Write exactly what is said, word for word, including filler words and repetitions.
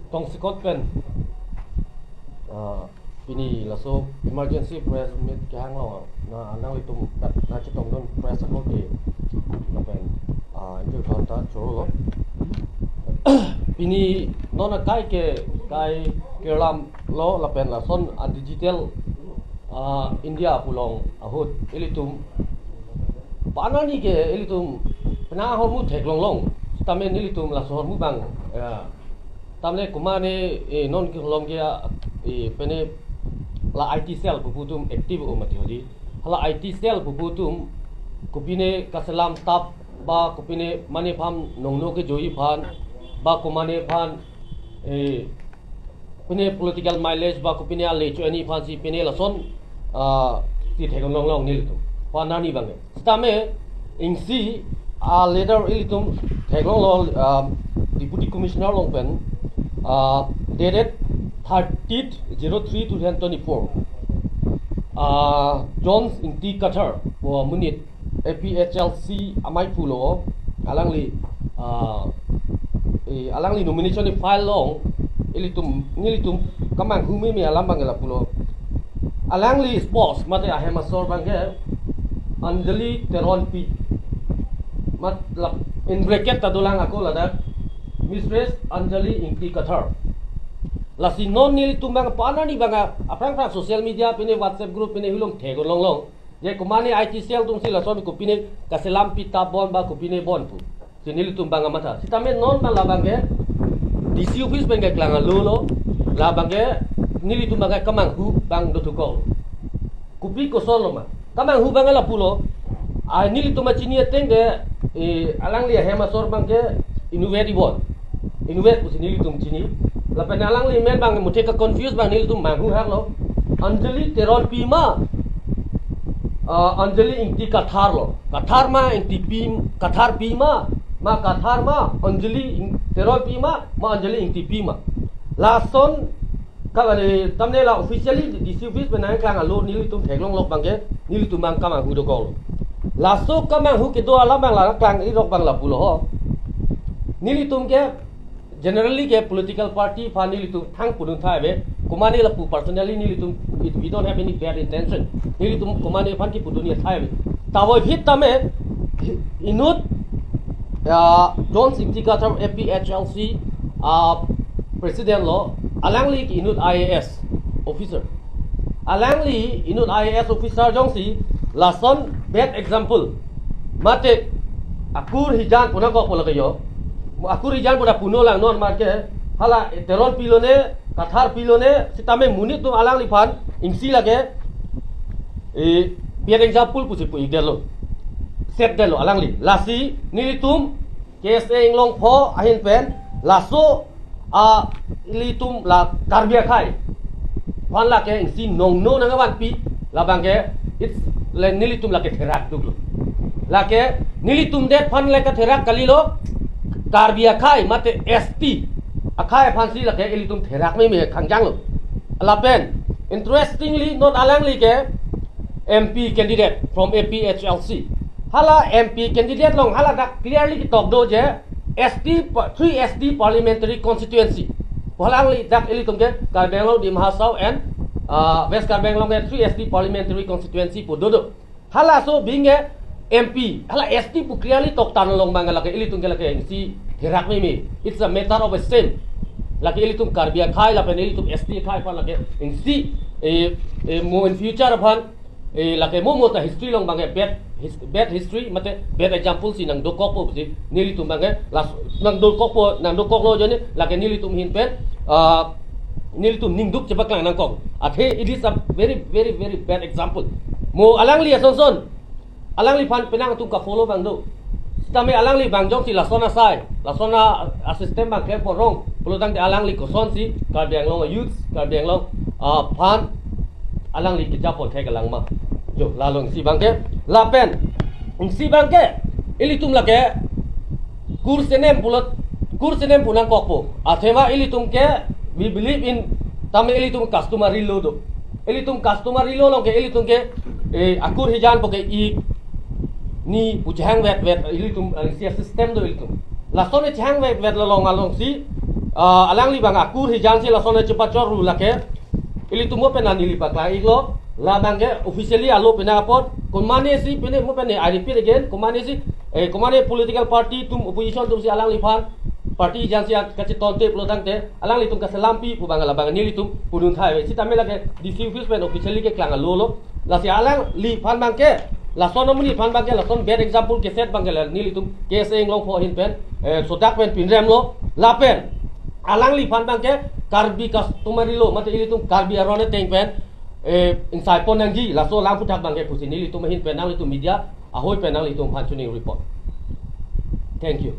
Tongsekot pen, ah, pini laso emergency press meet kehang along, na nanglitum kat na chetongdun press ako ke lapen, ah, injur thon ta choro lo. Pini non akai ke kai kelam lo lapen lason a digital, ah, India pu along ahut ilitum panani ke ilitum penang ahormu theklong long. Sitame nelitum laso ahormu abang, ya. Tamle kumane, eh, non ke holom ke, eh, pene la I T cell pupu atum active o mati hodi. Hala I T cell pupu atum kopine kaselam tap ba kopine mane aphan nongno kejoi aphan ba komane aphan, eh, pine political mileage ba kopine ale cho-ani aphan si pine lason, ah, si theklong long nelitum. Panani abang. Sitame isi a letter ilitum theklong lo, ah, Deputy Commissioner along pen, ah, dated thirtieth zero three two thousand twenty-four. Ah, Jones Ingti Kathar pu amonit A P H L C amei pulo, alangli, ah, eh, alangli nomination file along ilitum, nelitum kemanghu meme alam abang lapulo. Alangli spouse mate ahem asor abang ke Anjali Teronpi. Mat la, in bracket ta dolang ako ladak, Mistress Anjali Ingti Kathar. Lasi non nelitum abang panani abang aphrang aphrang social media pine WhatsApp group pine hulong theklong long. Je komane I T cell atum si lason kopine kaselam pi tap bon ba kopine bon pu si nelitum abang amatha. Sitame non abang labang ke D C office pen ke klang alo lo, labang ke nelitum abang ke kemanghu abang do thukong. Kopi koson lo ma? Kemanghu abang lapulo. Ah, nelitum achini ateng ke, eh, alangli ahem asor abang ke inutvet ibon. Inutvet pusi nelitum chini. Lapen alangli men abang muthe ke confuse abang nelitum manghu hak lo. Anjali Teronpi ma, ah, Anjali Ingti Kathar lo. Kathar ma Ingti pi, Kathar pi ma, ma Kathar ma, Anjali Ing-, Teronpi ma, ma Anjali Ingti pi ma. Lason ka bani tamne la officially D C office pen nangklang alo nelitum theklong lok abang ke nelitum abang kemanghu dokok. Laso kemanghu kedo alam abang la klang irok abang lapulo ho. Nelitum ke generally ke political party aphan nelitum thang pudun thai ave. Komane lapu personally nelitum, it, we don't have any bad intention. Nelitum komane aphan kipudun ya thai ave. Tavo hit tame inut, ya, Jones Ingti Kathar A P H L C, ah, president lo, alangli inut I A S officer. Alangli inut I A S officer jongsi lason bad example. Mate akur hijan pu nangkok pu lake yo. Akur hijan pu ta puno lang non marke. Hala Teronpi lo ne, Kathar pi lo ne, sitame monit atum alangliphan ingsi lake, eh, bad example pusi pu-ik detlo. Set detlo alangli. Lasi nelitum K S A Inglongpho ahin pen laso, ah, ilitum la Karbi akhei aphan lake ingsi nongno nangvanpi labang ke, it's le nelitum lake therak duklo. Lake nelitum det aphan lake therak kalilo, Karbi akhei mate S T akhei aphan si lake ilitum therak meme khangjang lo. Lapen interestingly non alangli ke M P candidate from A P H L C. Hala M P candidate along hala dak clearly ketok do je S T pa-, three S T parliamentary constituency. Pu alangli dak ilitum ke Karbi Anglong, Dima Hasao and, uh, West Karbi Anglong ke three S T parliamentary constituency pu dodo. Halaso abang ke M P, hala S T pu clearly toktan long abang lake ilitum ke lake ingsi therak meme. It's a matter of a shame. Lake ilitum Karbi akhei lapen ilitum S T akhei aphan lake ingsi, eh, eh, mo in future aphan, eh, lake mo mo ta history along abang ke bad his-, bad history mate bad example si nangdokokpo si nelitum abang ke las nangdokokpo, nangdokoklo ajoine lake nelitum ahin pen, ah, nelitum ningduk chepaklang nangkok. Athe it is a very, very, very bad example. Mo alangli asonson, alangliphan penang atum ka-follow abang do. Sitame alangli abang jongsi lason asai, lason a, a system abang klem porong pulotangte alangli kosonsi Karbi Anglong youths, Karbi Anglong, ah, aphan alangli kejapon thek alang ma. Jo, la along si abang ke, lapen isi abang ke ilitum lake kur senem pulot, kur senem pu nangkokpo. Athema ilitum ke, we believe in, tame ilitum customary law do. Ilitum customary law along ke ilitum ke, eh, akur hijan pu ke ik ni pu chehang vet vet ilitum, eh, si system do ilitum. Lason e chehang vet vet along along si, Ah, alangli abang akur hijan si lason chepachor ru lake. Ilitum mo pen neli paklang iklo. La abangke officially alo pena apot. Komatne si pine mo pen, I repeat again, komatne si, eh, komatne political party atum, opposition atum si alangliphan party hijan si kacheton tep lo tangte, alanglitum kaselampi pu abang la abang nelitum pudun thai. Sitame lake D C office pen officially keklang alo lo. Lasi alangliphan abangke, lason amonit aphan abangke, lason bad example keset abangke la nelitum K S A Inglongpho ahin pen, eh, sodak pen pinrem lo, lapen alangliphan abangke Karbi customary law, mate ilitum Karbi aron ateng pen, eh, ingsai pon nangji, laso alam aphuthak abangke pusi nelitum ahin pen nanglitum media ahoi pen nanglitum aphan chuning report. Thank you.